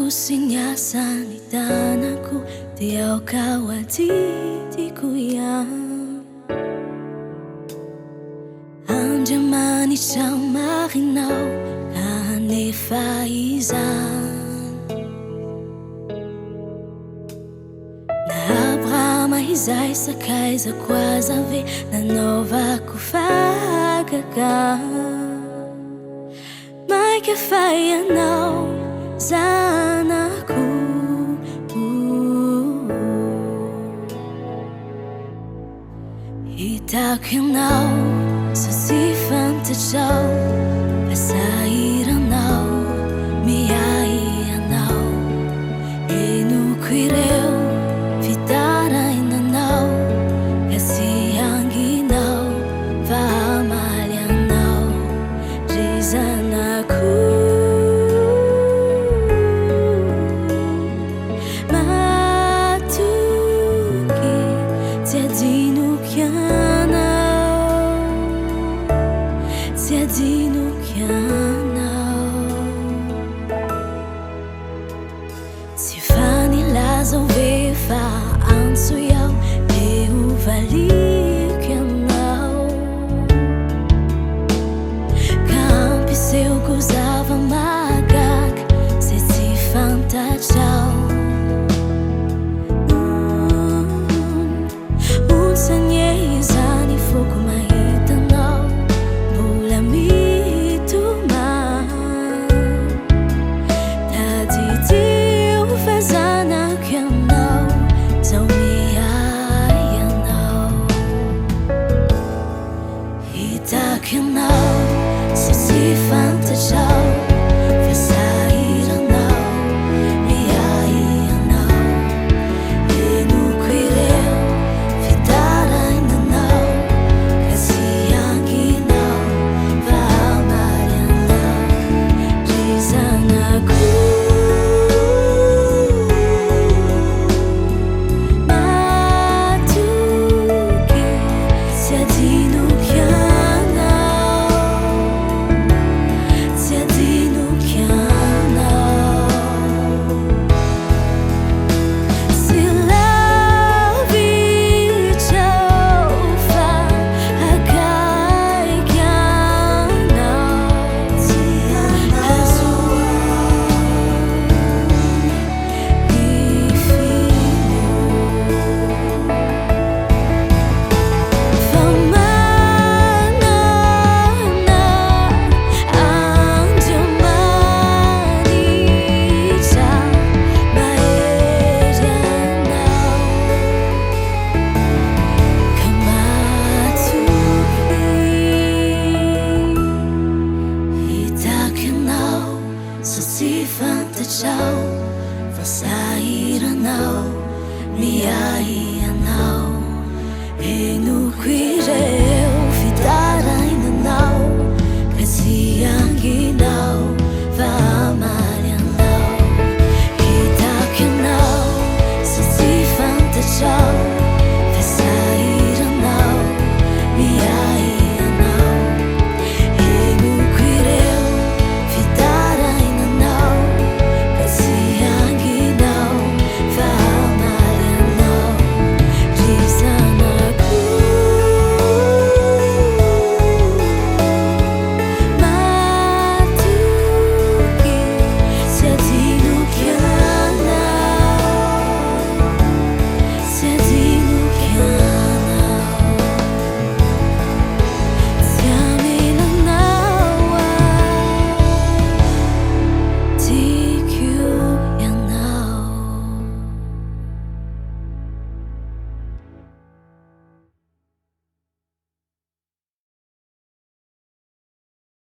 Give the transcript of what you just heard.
sy ny asan'ny tanako dia aoka ho adidiko ihany. Andriamanitra marina aho ka hanefa izany. Na Abrahama izay sakaizako aza ve nanaovako fahagagana? Maika fa ianao zanako. Hitako ianao sao tsy fantatrao fa sahiranao miahy anao. Henoko ireo fitarainanao ka tsy hanginao fa hamaly anao ry zanako. Matoky tsy adinoko ianao, tsy adinoko ianao. Tsy efa nilaza aho ve fa antsoy aho dia ho valiako ianao, ka ampisehoko zava-mahagaga izay tsy fantatrao. Ontsa anie izany foko mahita anao mbola mitomany. Tadidio fa zanako ianao, zaho miahy anao. Hitako ianao sao tsy fantatrao fa sahiranao miahy anao. Henoko ireo fitarainanao ka tsy hanginao fa hamaly anao ry zanako. Matoky tsy adinoko ianao, tsy adinoko ianao. Tsy lavitra aho fa akaiky anao. Azony ifino. Fa manana Andriamanitra mahery anao ka matoky. Hitako ianao sao tsy fantatrao fa sahiranao miahy.